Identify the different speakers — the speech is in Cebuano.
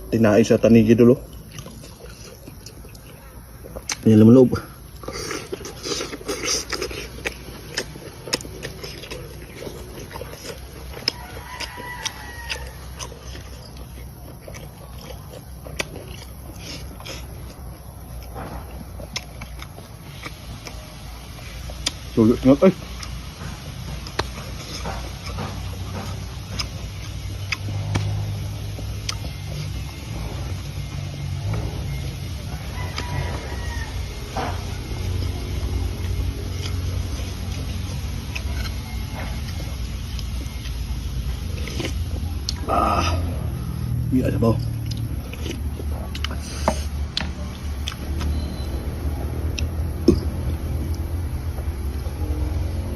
Speaker 1: Tinai sa tanigi dulo. Yan laman loob. Sulit nga ay. Ah. Iya sabaw.